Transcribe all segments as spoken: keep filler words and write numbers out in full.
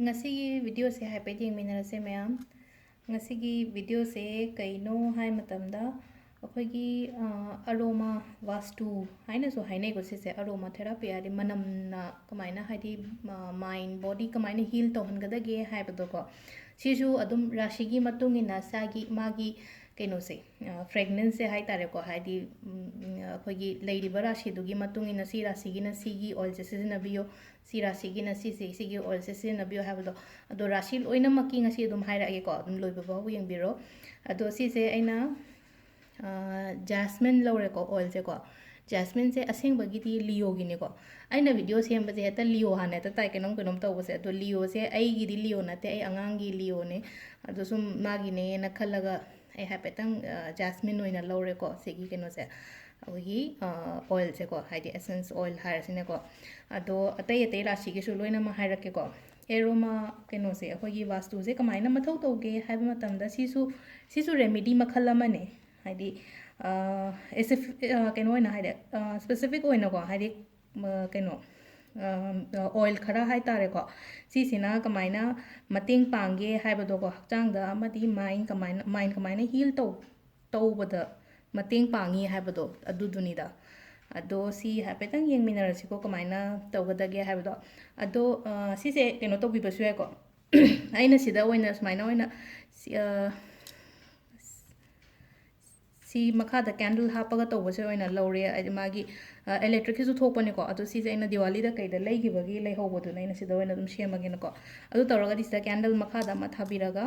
ꯉꯁꯤꯒꯤ ꯚꯤꯗꯤꯑꯣꯁꯦ ꯍꯥꯏꯐꯦꯠ ꯌꯦꯡꯃꯤꯟꯅꯔꯁꯦ ꯃꯌꯥꯝ꯫ ꯉꯁꯤꯒꯤ ꯚꯤꯗꯤꯑꯣꯁꯦ ꯀꯩꯅꯣ ꯍꯥꯏ ꯃꯇꯝꯗ, ꯑꯩꯈꯣꯏꯒꯤ ꯑꯔꯣꯃꯥ ꯋꯥꯁꯇꯨ ꯍꯥꯏꯅꯁꯨ ꯍꯥꯏꯅꯩꯀꯣ ꯁꯤꯁꯦ꯫ ꯑꯔꯣꯃꯥ ꯊꯦꯔꯥꯄꯤ ꯍꯥꯏꯗꯤ ꯃꯅꯝꯅ ꯀꯃꯥꯏꯅ, ꯍꯥꯏꯗꯤ ꯃꯥꯏꯟ ꯕꯣꯗꯤ ꯀꯃꯥꯏꯅ ꯍꯤꯜ ꯇꯧꯍꯟꯒꯗꯒꯦ ꯍꯥꯏꯕꯗꯣꯀꯣ꯫ ꯁꯤꯁꯨ ꯑꯗꯨꯝ ꯔꯥꯁꯤꯒꯤ ꯃꯇꯨꯡ ꯏꯟꯅ ꯁꯥꯒꯤ ꯃꯥꯒꯤ ꯀꯩꯅꯣꯁꯦ, ꯐ꯭ꯔꯦꯒ꯭ꯔꯦꯟꯁꯁꯦ ꯍꯥꯏ ꯇꯥꯔꯦꯀꯣ꯫ ꯍꯥꯏꯗꯤ ꯑꯩꯈꯣꯏꯒꯤ ꯂꯩꯔꯤꯕ ꯔꯥꯁꯤꯗꯨꯒꯤ ꯃꯇꯨꯡ ꯏꯟꯅ ꯁꯤ ꯔꯥꯁꯤꯒꯤꯅ ꯁꯤꯒꯤ ꯑꯣꯏꯜꯁꯦ ꯁꯤꯖꯤꯟꯅꯕꯤꯌꯨ, ꯁꯤ ꯔꯥꯁꯤꯒꯤꯅ ꯁꯤꯁꯦ, ꯁꯤꯒꯤ ꯑꯣꯏꯜꯁꯦ ꯁꯤꯖꯤꯟꯅꯕꯤꯌꯨ ꯍꯥꯏꯕꯗꯣ꯫ ꯑꯗꯣ ꯔꯥꯁꯤ ꯂꯣꯏꯅꯃꯛꯀꯤ ꯉꯁꯤ ꯑꯗꯨꯝ ꯍꯥꯏꯔꯛꯑꯒꯦꯀꯣ, ꯑꯗꯨꯝ ꯂꯣꯏꯕ ꯐꯥꯎ ꯌꯦꯡꯕꯤꯔꯣ꯫ ꯑꯗꯣ ꯁꯤꯁꯦ ꯑꯩꯅ ꯖꯥꯁꯃꯤꯟ ꯂꯧꯔꯦꯀꯣ, ꯑꯣꯏꯜꯁꯦꯀꯣ꯫ ꯖꯥꯁꯃꯤꯟꯁꯦ ꯑꯁꯦꯡꯕꯒꯤꯗꯤ ꯂꯤꯑꯣꯒꯤꯅꯦꯀꯣ꯫ ꯑꯩꯅ ꯚꯤꯗꯤꯑꯣ ꯁꯦꯝꯕꯁꯦ ꯍꯦꯛꯇ ꯂꯤꯑꯣ ꯍꯥꯟꯅ ꯍꯦꯛꯇ ꯇꯥꯏ, ꯀꯩꯅꯣꯝ ꯀꯩꯅꯣꯝ ꯇꯧꯕꯁꯦ꯫ ꯑꯗꯣ ꯂꯤꯑꯣꯁꯦ ꯑꯩꯒꯤꯗꯤ ꯂꯤꯑꯣ ꯅꯠꯇꯦ, ꯑꯩ ꯑꯉꯥꯡꯒꯤ ꯂꯤꯑꯣꯅꯦ꯫ ꯑꯗꯣ ꯁꯨꯝ ꯃꯥꯒꯤꯅꯦꯅ ꯈꯜꯂꯒ ꯑꯩ ꯍꯥꯏꯐꯦꯠꯇꯪ ꯖꯥꯁꯃꯤꯟ ꯑꯣꯏꯅ ꯂꯧꯔꯦꯀꯣ, ꯁꯤꯒꯤ ꯀꯩꯅꯣꯁꯦ, ꯑꯩꯈꯣꯏꯒꯤ ꯑꯣꯏꯜꯁꯦꯀꯣ, ꯍꯥꯏꯗꯤ ꯑꯦꯁꯦꯟꯁ ꯑꯣꯏꯜ ꯍꯥꯏꯔꯁꯤꯅꯦꯀꯣ꯫ ꯑꯗꯣ ꯑꯇꯩ ꯑꯇꯩ ꯔꯥꯁꯤꯒꯤꯁꯨ ꯂꯣꯏꯅꯃꯛ ꯍꯥꯏꯔꯛꯀꯦꯀꯣ꯫ ꯑꯦꯔꯣꯃꯥ ꯀꯩꯅꯣꯁꯦ, ꯑꯩꯈꯣꯏꯒꯤ ꯋꯥꯁꯇꯨꯁꯦ ꯀꯃꯥꯏꯅ ꯃꯊꯧ ꯇꯧꯒꯦ ꯍꯥꯏꯕ ꯃꯇꯝꯗ, ꯁꯤꯁꯨ ꯁꯤꯁꯨ ꯔꯦꯃꯤꯗꯤ ꯃꯈꯜ ꯑꯃꯅꯦ꯫ ꯍꯥꯏꯗꯤ ꯑꯦꯁꯤꯐ ꯀꯩꯅꯣ ꯑꯣꯏꯅ ꯍꯥꯏꯗꯤ ꯁ꯭ꯄꯦꯁꯤꯐꯤꯛ ꯑꯣꯏꯅꯀꯣ, ꯍꯥꯏꯗꯤ ꯀꯩꯅꯣ ꯑꯣꯏꯜ ꯈꯔ ꯍꯥꯏ ꯇꯥꯔꯦꯀꯣ꯫ ꯁꯤꯁꯤꯅ ꯀꯃꯥꯏꯅ ꯃꯇꯦꯡ ꯄꯥꯡꯒꯦ ꯍꯥꯏꯕꯗꯣꯀꯣ, ꯍꯛꯆꯥꯡꯗ ꯑꯃꯗꯤ ꯃꯥꯏꯟ ꯀꯃꯥꯏꯅ, ꯃꯥꯏꯟ ꯀꯃꯥꯏꯅ ꯍꯤꯜ ꯇꯧ ꯇꯧꯕꯗ ꯃꯇꯦꯡ ꯄꯥꯡꯉꯤ ꯍꯥꯏꯕꯗꯣ ꯑꯗꯨꯗꯨꯅꯤꯗ꯫ ꯑꯗꯣ ꯁꯤ ꯍꯥꯏꯐꯦꯠꯇꯪ ꯌꯦꯡꯃꯤꯟꯅꯔꯁꯤꯀꯣ, ꯀꯃꯥꯏꯅ ꯇꯧꯒꯗꯒꯦ ꯍꯥꯏꯕꯗꯣ꯫ ꯑꯗꯣ ꯁꯤꯁꯦ ꯀꯩꯅꯣ ꯇꯧꯕꯤꯕꯁꯨ ꯌꯥꯏꯀꯣ꯫ ꯑꯩꯅ ꯁꯤꯗ ꯑꯣꯏꯅ ꯁꯨꯃꯥꯏꯅ ꯑꯣꯏꯅ ꯁꯤ, ꯁꯤ ꯃꯈꯥꯗ ꯀꯦꯟꯗꯜ ꯍꯥꯞꯄꯒ ꯇꯧꯕꯁꯦ ꯑꯣꯏꯅ ꯂꯧꯔꯦ꯫ ꯍꯥꯏꯗꯤ ꯃꯥꯒꯤ ꯏꯂꯦꯛꯇ꯭ꯔꯤꯛꯀꯤꯁꯨ ꯊꯣꯛꯄꯅꯦꯀꯣ꯫ ꯑꯗꯣ ꯁꯤꯁꯦ ꯑꯩꯅ ꯗꯤꯋꯥꯂꯤꯗ ꯀꯩꯗ ꯂꯩꯈꯤꯕꯒꯤ ꯂꯩꯍꯧꯕꯗꯨꯅ ꯑꯩꯅ ꯁꯤꯗ ꯑꯣꯏꯅ ꯑꯗꯨꯝ ꯁꯦꯝꯃꯒꯦꯅꯀꯣ꯫ ꯑꯗꯨ ꯇꯧꯔꯒꯗꯤ ꯁꯤꯗ ꯀꯦꯟꯗꯜ ꯃꯈꯥꯗ ꯑꯃ ꯊꯥꯕꯤꯔꯒ,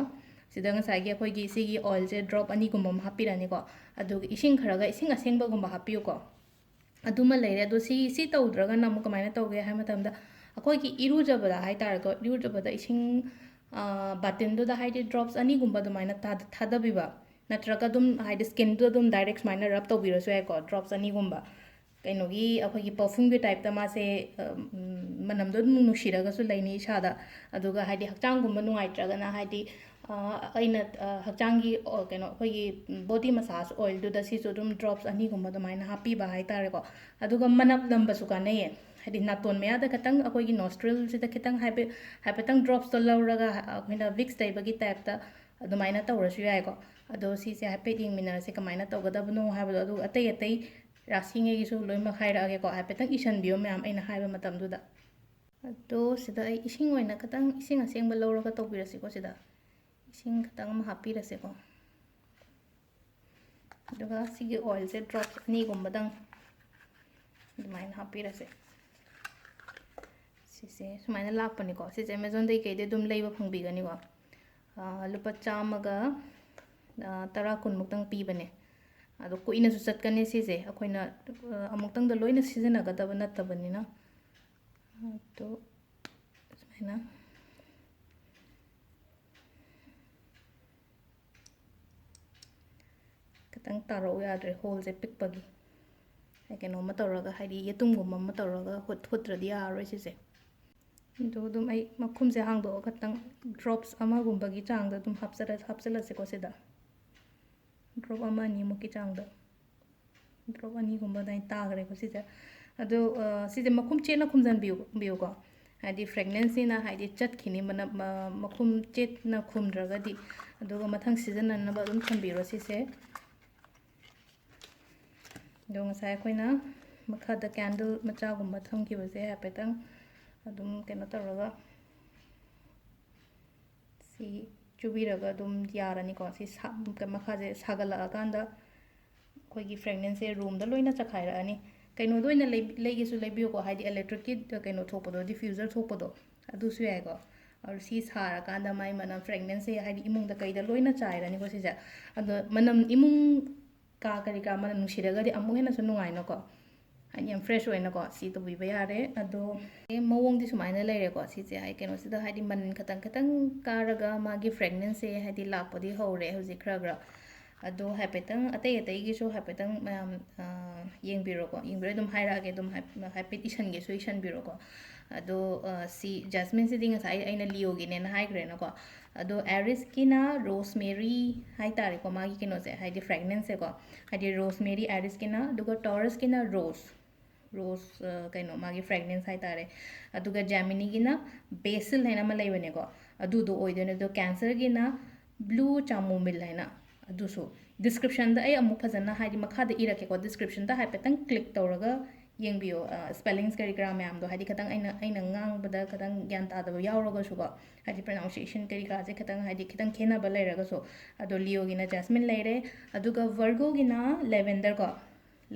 ꯁꯤꯗ ꯉꯁꯥꯏꯒꯤ ꯑꯩꯈꯣꯏꯒꯤ ꯁꯤꯒꯤ ꯑꯣꯏꯜꯁꯦ ꯗ꯭ꯔꯣꯞ ꯑꯅꯤꯒꯨꯝꯕ ꯑꯃ ꯍꯥꯞꯄꯤꯔꯅꯤꯀꯣ꯫ ꯑꯗꯨꯒ ꯏꯁꯤꯡ ꯈꯔꯒ, ꯏꯁꯤꯡ ꯑꯁꯦꯡꯕꯒꯨꯝꯕ ꯍꯥꯞꯄꯤꯌꯨꯀꯣ꯫ ꯑꯗꯨꯃ ꯂꯩꯔꯦ꯫ ꯑꯗꯣ ꯁꯤ, ꯁꯤ ꯇꯧꯗ꯭ꯔꯒꯅ ꯑꯃꯨꯛ ꯀꯃꯥꯏꯅ ꯇꯧꯒꯦ ꯍꯥꯏꯕ ꯃꯇꯝꯗ, ꯑꯩꯈꯣꯏꯒꯤ ꯏꯔꯨꯖꯕꯗ ꯍꯥꯏ ꯇꯥꯔꯦꯀꯣ, ꯏꯔꯨꯖꯕꯗ ꯏꯁꯤꯡ ꯕꯥꯇꯤꯟꯗꯨꯗ ꯍꯥꯏꯗꯤ ꯗ꯭ꯔꯣꯞꯁ ꯑꯅꯤꯒꯨꯝꯕ ꯑꯗꯨꯃꯥꯏꯅ ꯊꯥꯗꯕꯤꯕ, ꯅꯠꯇ꯭ꯔꯒ ꯑꯗꯨꯝ ꯍꯥꯏꯗꯤ ꯁ꯭ꯀꯤꯟꯗꯨꯗ ꯑꯗꯨꯝ ꯗꯥꯏꯔꯦꯛ ꯁꯨꯃꯥꯏꯅ ꯔꯕ ꯇꯧꯕꯤꯔꯁꯨ ꯌꯥꯏꯀꯣ, ꯗ꯭ꯔꯣꯞꯁ ꯑꯅꯤꯒꯨꯝꯕ꯫ ꯀꯩꯅꯣꯒꯤ, ꯑꯩꯈꯣꯏꯒꯤ ꯄꯔꯐ꯭ꯌꯨꯝꯒꯤ ꯇꯥꯏꯞꯇ ꯃꯥꯁꯦ, ꯃꯅꯝꯗꯣ ꯑꯗꯨꯝ ꯅꯨꯡꯁꯤꯔꯒꯁꯨ ꯂꯩꯅꯤ ꯏꯁꯥꯗ꯫ ꯑꯗꯨꯒ ꯍꯥꯏꯗꯤ ꯍꯛꯆꯥꯡꯒꯨꯝꯕ ꯅꯨꯡꯉꯥꯏꯇ꯭ꯔꯒꯅ, ꯍꯥꯏꯗꯤ ꯑꯩꯅ ꯍꯛꯆꯥꯡꯒꯤ ꯀꯩꯅꯣ, ꯑꯩꯈꯣꯏꯒꯤ ꯕꯣꯗꯤ ꯃꯁꯥꯖ ꯑꯣꯏꯜꯗꯨꯗ ꯁꯤꯁꯨ ꯑꯗꯨꯝ ꯗ꯭ꯔꯣꯞꯁ ꯑꯅꯤꯒꯨꯝꯕ ꯑꯗꯨꯃꯥꯏꯅ ꯍꯥꯞꯄꯤꯕ ꯍꯥꯏ ꯇꯥꯔꯦꯀꯣ꯫ ꯑꯗꯨꯒ ꯃꯅꯞ ꯅꯝꯕꯁꯨ ꯀꯥꯟꯅꯩꯌꯦ꯫ ꯍꯥꯏꯗꯤ ꯅꯥꯇꯣꯟ ꯃꯌꯥꯗ ꯈꯤꯇꯪ, ꯑꯩꯈꯣꯏꯒꯤ ꯅꯣꯁꯇ꯭ꯔꯤꯜꯁꯤꯗ ꯈꯤꯇꯪ ꯍꯥꯏꯐꯦꯠ, ꯍꯥꯏꯐꯦꯠꯇꯪ ꯗ꯭ꯔꯣꯞꯁꯇꯣ ꯂꯧꯔꯒ ꯑꯩꯈꯣꯏꯅ ꯚꯤꯛꯁ ꯇꯩꯕꯒꯤ ꯇꯥꯏꯞꯇ ꯑꯗꯨꯃꯥꯏꯅ ꯇꯧꯔꯁꯨ ꯌꯥꯏꯀꯣ꯫ ꯑꯗꯣ ꯁꯤꯁꯦ ꯍꯥꯏꯐꯦꯠ ꯌꯦꯡꯃꯤꯟꯅꯔꯁꯦ ꯀꯃꯥꯏꯅ ꯇꯧꯒꯗꯕꯅꯣ ꯍꯥꯏꯕꯗꯣ꯫ ꯑꯗꯨꯒ ꯑꯇꯩ ꯑꯇꯩ ꯔꯥꯁꯤꯉꯩꯒꯤꯁꯨ ꯂꯣꯏꯅꯃꯛ ꯍꯥꯏꯔꯛꯑꯒꯦꯀꯣ, ꯍꯥꯏꯐꯦꯠꯇꯪ ꯏꯁꯤꯟꯕꯤꯌꯣ ꯃꯌꯥꯝ ꯑꯩꯅ ꯍꯥꯏꯕ ꯃꯇꯝꯗꯨꯗ꯫ ꯑꯗꯣ ꯁꯤꯗ ꯑꯩ ꯏꯁꯤꯡ ꯑꯣꯏꯅ ꯈꯤꯇꯪ, ꯏꯁꯤꯡ ꯑꯁꯦꯡꯕ ꯂꯧꯔꯒ ꯇꯧꯕꯤꯔꯁꯤꯀꯣ꯫ ꯁꯤꯗ ꯏꯁꯤꯡ ꯈꯤꯇꯪ ꯑꯃ ꯍꯥꯞꯄꯤꯔꯁꯦꯀꯣ꯫ ꯑꯗꯨꯒ ꯁꯤꯒꯤ ꯑꯣꯏꯜꯁꯦ ꯗ꯭ꯔꯣꯞ ꯑꯅꯤꯒꯨꯝꯕꯗꯪ ꯑꯗꯨꯃꯥꯏꯅ ꯍꯥꯞꯄꯤꯔꯁꯦ꯫ ꯁꯤꯁꯦ ꯁꯨꯃꯥꯏꯅ ꯂꯥꯛꯄꯅꯤꯀꯣ꯫ ꯁꯤꯁꯦ ꯑꯦꯃꯥꯖꯣꯟꯗꯒꯤ ꯀꯩꯗꯩ ꯑꯗꯨꯝ ꯂꯩꯕ ꯐꯪꯕꯤꯒꯅꯤꯀꯣ꯫ ꯑꯥ, ꯂꯨꯄꯥ ꯆꯥꯝꯃꯒ, ꯑꯥ, ꯇꯔꯥ ꯀꯨꯟꯃꯨꯛꯇꯪ ꯄꯤꯕꯅꯦ꯫ ꯑꯗꯣ ꯀꯨꯏꯅꯁꯨ ꯆꯠꯀꯅꯤ ꯁꯤꯁꯦ, ꯑꯩꯈꯣꯏꯅ, ꯑꯥ, ꯑꯃꯨꯛꯇꯪꯗ ꯂꯣꯏꯅ ꯁꯤꯖꯤꯟꯅꯒꯗꯕ ꯅꯠꯇꯕꯅꯤꯅ꯫ ꯑꯗꯣ ꯁꯨꯃꯥꯏꯅ ꯈꯤꯇꯪ ꯇꯥꯔꯛꯎ ꯌꯥꯗ꯭ꯔꯦ, ꯍꯣꯜꯁꯦ ꯄꯤꯛꯄꯒꯤ꯫ ꯑꯩ ꯀꯩꯅꯣꯝꯃ ꯇꯧꯔꯒ, ꯍꯥꯏꯗꯤ ꯌꯦꯇꯨꯝꯒꯨꯝꯕ ꯑꯃ ꯇꯧꯔꯒ ꯍꯨꯠ-, ꯍꯨꯠꯇ꯭ꯔꯗꯤ ꯌꯥꯔꯔꯣꯏ ꯁꯤꯁꯦ꯫ ꯑꯗꯣ ꯑꯗꯨꯝ ꯑꯩ ꯃꯈꯨꯝꯁꯦ ꯍꯥꯡꯗꯣꯛꯑꯒ ꯈꯤꯇꯪ ꯗ꯭ꯔꯣꯞꯁ ꯑꯃꯒꯨꯝꯕꯒꯤ ꯆꯥꯡꯗ ꯑꯗꯨꯝ ꯍꯥꯞꯆꯔ-, ꯍꯥꯞꯆꯤꯜꯂꯁꯤꯀꯣ ꯁꯤꯗ꯫ ꯗ꯭ꯔꯣꯞ ꯑꯃ ꯑꯅꯤꯃꯨꯛꯀꯤ ꯆꯥꯡꯗ꯫ ꯗ꯭ꯔꯣꯞ ꯑꯅꯤꯒꯨꯝꯕ ꯑꯗꯨꯃꯥꯏꯅ ꯇꯥꯈ꯭ꯔꯦꯀꯣ ꯁꯤꯁꯦ꯫ ꯑꯗꯣ, ꯑ, ꯁꯤꯁꯦ ꯃꯈꯨꯝ ꯆꯦꯠꯅ ꯈꯨꯝꯖꯟꯕꯤꯌꯨ-, ꯕꯤꯌꯨꯀꯣ꯫ ꯍꯥꯏꯗꯤ ꯐ꯭ꯔꯦꯒ꯭ꯔꯦꯟꯁꯁꯤꯅ ꯍꯥꯏꯗꯤ ꯆꯠꯈꯤꯅꯤ, ꯃꯅꯝ, ꯃ-, ꯃꯈꯨꯝ ꯆꯦꯠꯅ ꯈꯨꯝꯗ꯭ꯔꯒꯗꯤ꯫ ꯑꯗꯨꯒ ꯃꯊꯪ ꯁꯤꯖꯤꯟꯅꯅꯕ ꯑꯗꯨꯝ ꯊꯝꯕꯤꯔꯣ ꯁꯤꯁꯦ꯫ ꯑꯗꯣ ꯉꯁꯥꯏ ꯑꯩꯈꯣꯏꯅ ꯃꯈꯥꯗ ꯀꯦꯟꯗꯜ ꯃꯆꯥꯒꯨꯝꯕ ꯊꯝꯈꯤꯕꯁꯦ ꯍꯥꯏꯐꯦꯠꯇꯪ ꯑꯗꯨꯝ ꯀꯩꯅꯣ ꯇꯧꯔꯒ ꯁꯤ ꯆꯨꯕꯤꯔꯒ ꯑꯗꯨꯝ ꯌꯥꯔꯅꯤꯀꯣ꯫ ꯁꯤ ꯁꯥ-, ꯃꯈꯥꯁꯦ ꯁꯥꯒꯠꯂꯛꯑꯀꯥꯟꯗ ꯑꯩꯈꯣꯏꯒꯤ ꯐ꯭ꯔꯦꯒ꯭ꯔꯦꯟꯁꯁꯦ ꯔꯨꯝꯗ ꯂꯣꯏꯅ ꯆꯈꯥꯏꯔꯛꯑꯅꯤ꯫ ꯀꯩꯅꯣꯗ ꯑꯣꯏꯅ ꯂꯩ-, ꯂꯩꯒꯦꯁꯨ ꯂꯩꯕꯤꯌꯨꯀꯣ, ꯍꯥꯏꯗꯤ ꯏꯂꯦꯛꯇ꯭ꯔꯤꯛꯀꯤ ꯀꯩꯅꯣ ꯊꯣꯛꯄꯗꯣ, ꯗꯤꯐ꯭ꯌꯨꯖꯔ ꯊꯣꯛꯄꯗꯣ, ꯑꯗꯨꯁꯨ ꯌꯥꯏꯀꯣ꯫ ꯑꯗꯨ ꯁꯤ ꯁꯥꯔꯀꯥꯟꯗ ꯃꯥꯏ ꯃꯅꯝ, ꯐ꯭ꯔꯦꯒ꯭ꯔꯦꯟꯁꯁꯦ ꯍꯥꯏꯗꯤ ꯏꯃꯨꯡꯗ ꯀꯩꯗ ꯂꯣꯏꯅ ꯆꯥꯏꯔꯅꯤꯀꯣ ꯁꯤꯁꯦ꯫ ꯑꯗꯣ ꯃꯅꯝ, ꯏꯃꯨꯡ ꯀꯥ ꯀꯔꯤ ꯀꯔꯥ ꯃꯅꯝ ꯅꯨꯡꯁꯤꯔꯒꯗꯤ ꯑꯃꯨꯛ ꯍꯦꯟꯅꯁꯨ ꯅꯨꯡꯉꯥꯏꯅꯀꯣ꯫ ꯍꯥꯏꯗꯤ ꯌꯥꯝ ꯐ꯭ꯔꯦꯁ ꯑꯣꯏꯅꯀꯣ ꯁꯤ ꯇꯧꯕꯤꯕ ꯌꯥꯔꯦ꯫ ꯑꯗꯣ ꯃꯑꯣꯡꯗꯤ ꯁꯨꯃꯥꯏꯅ ꯂꯩꯔꯦꯀꯣ꯫ ꯁꯤꯁꯦ ꯑꯩ ꯀꯩꯅꯣꯁꯤꯗ ꯍꯥꯏꯗꯤ ꯃꯅꯤꯟ ꯈꯇꯪ ꯈꯇꯪ ꯀꯥꯔꯒ ꯃꯥꯒꯤ ꯐ꯭ꯔꯦꯒ꯭ꯔꯦꯟꯁꯁꯦ ꯍꯥꯏꯗꯤ ꯂꯥꯛꯄꯗꯤ ꯍꯧꯔꯦ ꯍꯧꯖꯤꯛ ꯈꯔ ꯈꯔ꯫ ꯑꯗꯣ ꯍꯥꯏꯐꯦꯠꯇꯪ ꯑꯇꯩ ꯑꯇꯩꯒꯤꯁꯨ ꯍꯥꯏꯐꯦꯠꯇꯪ ꯃꯌꯥꯝ, ꯑ, ꯌꯦꯡꯕꯤꯔꯣꯀꯣ꯫ ꯌꯦꯡꯕꯤꯔ ꯑꯗꯨꯝ ꯍꯥꯏꯔꯛꯑꯒꯦ ꯑꯗꯨꯝ ꯍꯥꯏ-, ꯍꯥꯏꯐꯦꯠ ꯏꯁꯟꯒꯦꯁꯨ ꯏꯁꯟꯕꯤꯔꯣꯀꯣ꯫ ꯑꯗꯣ, ꯑ, ꯁꯤ ꯖꯁꯃꯤꯟꯁꯤꯗꯤ ꯉꯁꯥꯏ ꯑꯩꯅ ꯂꯤꯌꯣꯒꯤꯅꯦꯅ ꯍꯥꯏꯈ꯭ꯔꯦꯅꯀꯣ꯫ ꯑꯗꯣ ꯑꯥꯏꯔꯤꯁꯀꯤꯅ ꯔꯣꯁꯃꯦꯔꯤ ꯍꯥꯏꯇꯥꯔꯦꯀꯣ, ꯃꯥꯒꯤ ꯀꯩꯅꯣꯁꯦ ꯍꯥꯏꯗꯤ ꯐ꯭ꯔꯦꯒ꯭ꯔꯦꯟꯁꯁꯦꯀꯣ꯫ ꯍꯥꯏꯗꯤ ꯔꯣꯁꯃꯦꯔꯤ ꯑꯥꯏꯔꯤꯁꯀꯤꯅ, ꯑꯗꯨꯒ ꯇꯣꯔꯁꯀꯤꯅ ꯔꯣꯁ꯫ ꯔꯣꯁ ꯀꯩꯅꯣ ꯃꯥꯒꯤ ꯐ꯭ꯔꯦꯒ꯭ꯔꯦꯟꯁ ꯍꯥꯏꯇꯥꯔꯦ꯫ ꯑꯗꯨꯒ ꯖꯦꯃꯤꯅꯤꯒꯤꯅ ꯕꯦꯁꯤꯜ ꯍꯥꯏꯅ ꯑꯃ ꯂꯩꯕꯅꯦꯀꯣ, ꯑꯗꯨꯗꯣ ꯑꯣꯏꯗꯣꯏꯅꯦ꯫ ꯑꯗꯣ ꯀꯦꯟꯁꯔꯒꯤꯅ ꯕ꯭ꯂꯨ ꯆꯥꯃꯣꯃꯤꯜ ꯍꯥꯏꯅ, ꯑꯗꯨꯁꯨ ꯗꯤꯁꯀ꯭ꯔꯤꯞꯁꯟꯗ ꯑꯩ ꯑꯃꯨꯛ ꯐꯖꯅ ꯍꯥꯏꯗꯤ ꯃꯈꯥꯗ ꯏꯔꯛꯀꯦꯀꯣ, ꯗꯤꯁꯀ꯭ꯔꯤꯞꯁꯟꯗ ꯍꯥꯏꯐꯦꯠꯇꯪ ꯀ꯭ꯂꯤꯛ ꯇꯧꯔꯒ ꯌꯦꯡꯕꯤꯌꯣ꯫ ꯁ꯭ꯄꯦꯂꯤꯡꯁ ꯀꯔꯤ ꯀꯔꯥ ꯃꯌꯥꯝꯗꯣ ꯍꯥꯏꯗꯤ ꯈꯤꯇꯪ ꯑꯩꯅ ꯑꯩꯅ ꯉꯥꯡꯕꯗ ꯈꯤꯇꯪ ꯒ꯭ꯌꯥꯟ ꯇꯥꯗꯕ ꯌꯥꯎꯔꯒꯁꯨꯀꯣ, ꯍꯥꯏꯗꯤ ꯄ꯭ꯔꯅꯥꯎꯟꯁꯤꯌꯦꯁꯟ ꯀꯔꯤ ꯀꯔꯥꯁꯦ ꯈꯤꯇꯪ ꯍꯥꯏꯗꯤ ꯈꯤꯇꯪ ꯈꯦꯠꯅꯕ ꯂꯩꯔꯒꯁꯨ꯫ ꯑꯗꯣ ꯂꯤꯑꯣꯒꯤꯅ ꯖꯦꯁꯃꯤꯟ ꯂꯩꯔꯦ꯫ ꯑꯗꯨꯒ ꯚꯔꯒꯣꯒꯤꯅ ꯂꯦꯚꯦꯟꯗꯔ ꯀꯣ,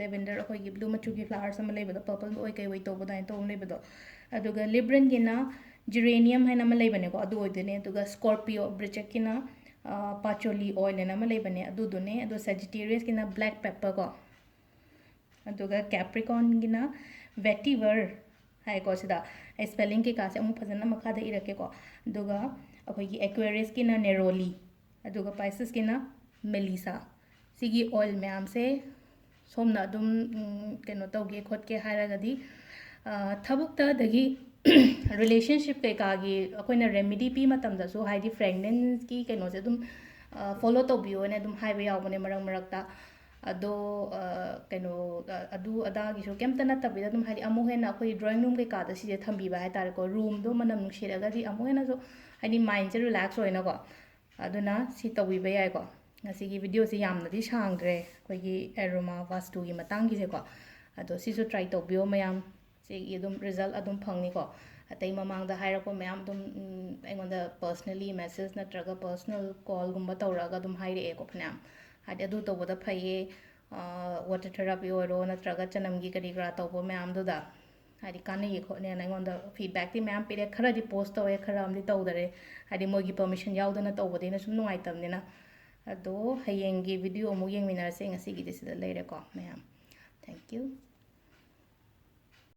ꯂꯦꯚꯦꯟꯗꯔ ꯑꯩꯈꯣꯏꯒꯤ ꯕ꯭ꯂꯨ ꯃꯆꯨꯒꯤ ꯐ꯭ꯂꯥꯋꯔꯁ ꯑꯃ ꯂꯩꯕꯗꯣ, ꯄꯔꯄꯜ ꯑꯣꯏ ꯀꯩ ꯑꯣꯏ ꯇꯧꯕ ꯑꯗꯨꯃꯥꯏꯅ ꯇꯧꯕ ꯑꯃ ꯂꯩꯕꯗꯣ꯫ ꯑꯗꯨꯒ ꯂꯤꯕ꯭ꯔꯟꯒꯤꯅ ꯖꯤꯔꯦꯅꯤꯌꯝ ꯍꯥꯏꯅ ꯑꯃ ꯂꯩꯕꯅꯦꯀꯣ, ꯑꯗꯨ ꯑꯣꯏꯗꯣꯏꯅꯦ꯫ ꯑꯗꯨꯒ ꯁ꯭ꯀꯣꯔꯄꯤꯌꯣ ꯕ꯭ꯔꯤꯆꯦꯛꯀꯤꯅ ꯄꯥꯆꯣꯂꯤ ꯑꯣꯏꯜ ꯍꯥꯏꯅ ꯑꯃ ꯂꯩꯕꯅꯦ, ꯑꯗꯨꯗꯨꯅꯦ꯫ ꯑꯗꯣ ꯁꯦꯖꯤꯇꯦꯔꯤꯌꯁꯀꯤꯅ ꯕ꯭ꯂꯦꯛ ꯄꯦꯄꯔ ꯀꯣ꯫ ꯑꯗꯨꯒ ꯀꯦꯄ꯭ꯔꯤꯀꯣꯟꯒꯤꯅ ꯚꯦꯇꯤꯚꯔ ꯍꯥꯏꯀꯣ꯫ ꯁꯤꯗ ꯑꯩ ꯁ꯭ꯄꯦꯂꯤꯡ ꯀꯩꯀꯥꯁꯦ ꯑꯃꯨꯛ ꯐꯖꯅ ꯃꯈꯥꯗ ꯏꯔꯛꯀꯦꯀꯣ꯫ ꯑꯗꯨꯒ ꯑꯩꯈꯣꯏꯒꯤ ꯑꯦꯀ꯭ꯋꯦꯔꯤꯌꯁꯀꯤꯅ ꯅꯦꯔꯣꯂꯤ, ꯑꯗꯨꯒ ꯄꯥꯏꯁꯤꯁꯀꯤꯅ ꯃꯦꯂꯤꯁꯥ꯫ ꯁꯤꯒꯤ ꯑꯣꯏꯜ ꯃꯌꯥꯝꯁꯦ ꯁꯣꯝꯅ ꯑꯗꯨꯝ ꯎꯝ, ꯀꯩꯅꯣ ꯇꯧꯒꯦ ꯈꯣꯠꯀꯦ ꯍꯥꯏꯔꯒꯗꯤ, ꯑ, ꯊꯕꯛꯇ ꯑꯗꯒꯤ ꯔꯤꯂꯦꯁꯟꯁꯤꯞ ꯀꯩꯀꯥꯒꯤ ꯑꯩꯈꯣꯏꯅ ꯔꯦꯃꯤꯗꯤ ꯄꯤ ꯃꯇꯝꯗꯁꯨ ꯍꯥꯏꯗꯤ ꯐ꯭ꯔꯦꯒ꯭ꯔꯦꯟꯁꯀꯤ ꯀꯩꯅꯣꯁꯦ ꯑꯗꯨꯝ ꯐꯣꯂꯣ ꯇꯧꯕꯤꯌꯣꯅ ꯑꯗꯨꯝ ꯍꯥꯏꯕ ꯌꯥꯎꯕꯅꯦ ꯃꯔꯛ ꯃꯔꯛꯇ꯫ ꯑꯗꯣ ꯑ, ꯀꯩꯅꯣ ꯑ, ꯑꯗꯨ ꯑꯗꯥꯒꯤꯁꯨ ꯀꯩꯝꯇ ꯅꯠꯇꯕꯤꯗ ꯑꯗꯨꯝ ꯍꯥꯏꯗꯤ ꯑꯃꯨꯛ ꯍꯦꯟꯅ ꯑꯩꯈꯣꯏ ꯗ꯭ꯔꯣꯌꯤꯡ ꯔꯨꯝ ꯀꯩꯀꯥꯗ ꯁꯤꯁꯦ ꯊꯝꯕꯤꯕ ꯍꯥꯏꯇꯥꯔꯦꯀꯣ, ꯔꯨꯝꯗꯣ ꯃꯅꯝ ꯅꯨꯡꯁꯤꯔꯒꯗꯤ ꯑꯃꯨꯛ ꯍꯦꯟꯅꯁꯨ ꯍꯥꯏꯗꯤ ꯃꯥꯏꯟꯁꯦ ꯔꯤꯂꯦꯛꯁ ꯑꯣꯏꯅꯀꯣ꯫ ꯑꯗꯨꯅ ꯁꯤ ꯇꯧꯕꯤꯕ ꯌꯥꯏꯀꯣ꯫ ꯉꯁꯤꯒꯤ ꯚꯤꯗꯤꯑꯣꯁꯤ ꯌꯥꯝꯅꯗꯤ ꯁꯥꯡꯗ꯭ꯔꯦ ꯑꯩꯈꯣꯏꯒꯤ ꯑꯦꯔꯣꯃꯥ ꯋꯥꯁꯇꯨꯒꯤ ꯃꯇꯥꯡꯒꯤꯁꯦꯀꯣ꯫ ꯑꯗꯣ ꯁꯤꯁꯨ ꯇ꯭ꯔꯥꯏ ꯇꯧꯕꯤꯌꯣ ꯃꯌꯥꯝ꯫ ꯁꯤꯒꯤ ꯑꯗꯨꯝ ꯔꯤꯖꯜ ꯑꯗꯨꯝ ꯐꯪꯅꯤꯀꯣ꯫ ꯑꯇꯩ ꯃꯃꯥꯡꯗ ꯍꯥꯏꯔꯛꯄ ꯃꯌꯥꯝ ꯑꯗꯨꯝ ꯎꯝ, ꯑꯩꯉꯣꯟꯗ ꯄꯔꯁꯅꯦꯂꯤ ꯃꯦꯁꯦꯖ ꯅꯠꯇ꯭ꯔꯒ ꯄꯔꯁꯅꯦꯜ ꯀꯣꯜꯒꯨꯝꯕ ꯇꯧꯔꯛꯑꯒ ꯑꯗꯨꯝ ꯍꯥꯏꯔꯛꯑꯦꯀꯣ ꯐꯅꯌꯥꯝ꯫ ꯍꯥꯏꯗꯤ ꯑꯗꯨ ꯇꯧꯕꯗ ꯐꯩꯌꯦ, ꯋꯥꯇꯔ ꯊꯦꯔꯥꯄꯤ ꯑꯣꯏꯔꯣ ꯅꯠꯇ꯭ꯔꯒ ꯆꯅꯝꯒꯤ ꯀꯔꯤ ꯀꯔꯥ ꯇꯧꯕ ꯃꯌꯥꯝꯗꯨꯗ ꯍꯥꯏꯗꯤ ꯀꯥꯟꯅꯩꯌꯦ ꯈꯣꯠꯅꯦꯅ ꯑꯩꯉꯣꯟꯗ ꯐꯤꯗꯕꯦꯛꯇꯤ ꯃꯌꯥꯝ ꯄꯤꯔꯛꯑꯦ꯫ ꯈꯔꯗꯤ ꯄꯣꯁ ꯇꯧꯋꯦ, ꯈꯔ ꯑꯃꯗꯤ ꯇꯧꯗꯔꯦ, ꯍꯥꯏꯗꯤ ꯃꯣꯏꯒꯤ ꯄꯔꯃꯤꯁꯟ ꯌꯥꯎꯗꯅ ꯇꯧꯕꯗꯤ ꯑꯩꯅ ꯁꯨꯝ ꯅꯨꯡꯉꯥꯏꯇꯕꯅꯤꯅ꯫ ꯑꯗꯣ ꯍꯌꯦꯡꯒꯤ ꯚꯤꯗꯤꯑꯣ ꯑꯃꯨꯛ ꯌꯦꯡꯃꯤꯟꯅꯔꯁꯦ꯫ ꯉꯁꯤꯒꯤꯗꯤ ꯁꯤꯗ ꯂꯩꯔꯦꯀꯣ ꯃꯌꯥꯝ꯫ Thank you꯫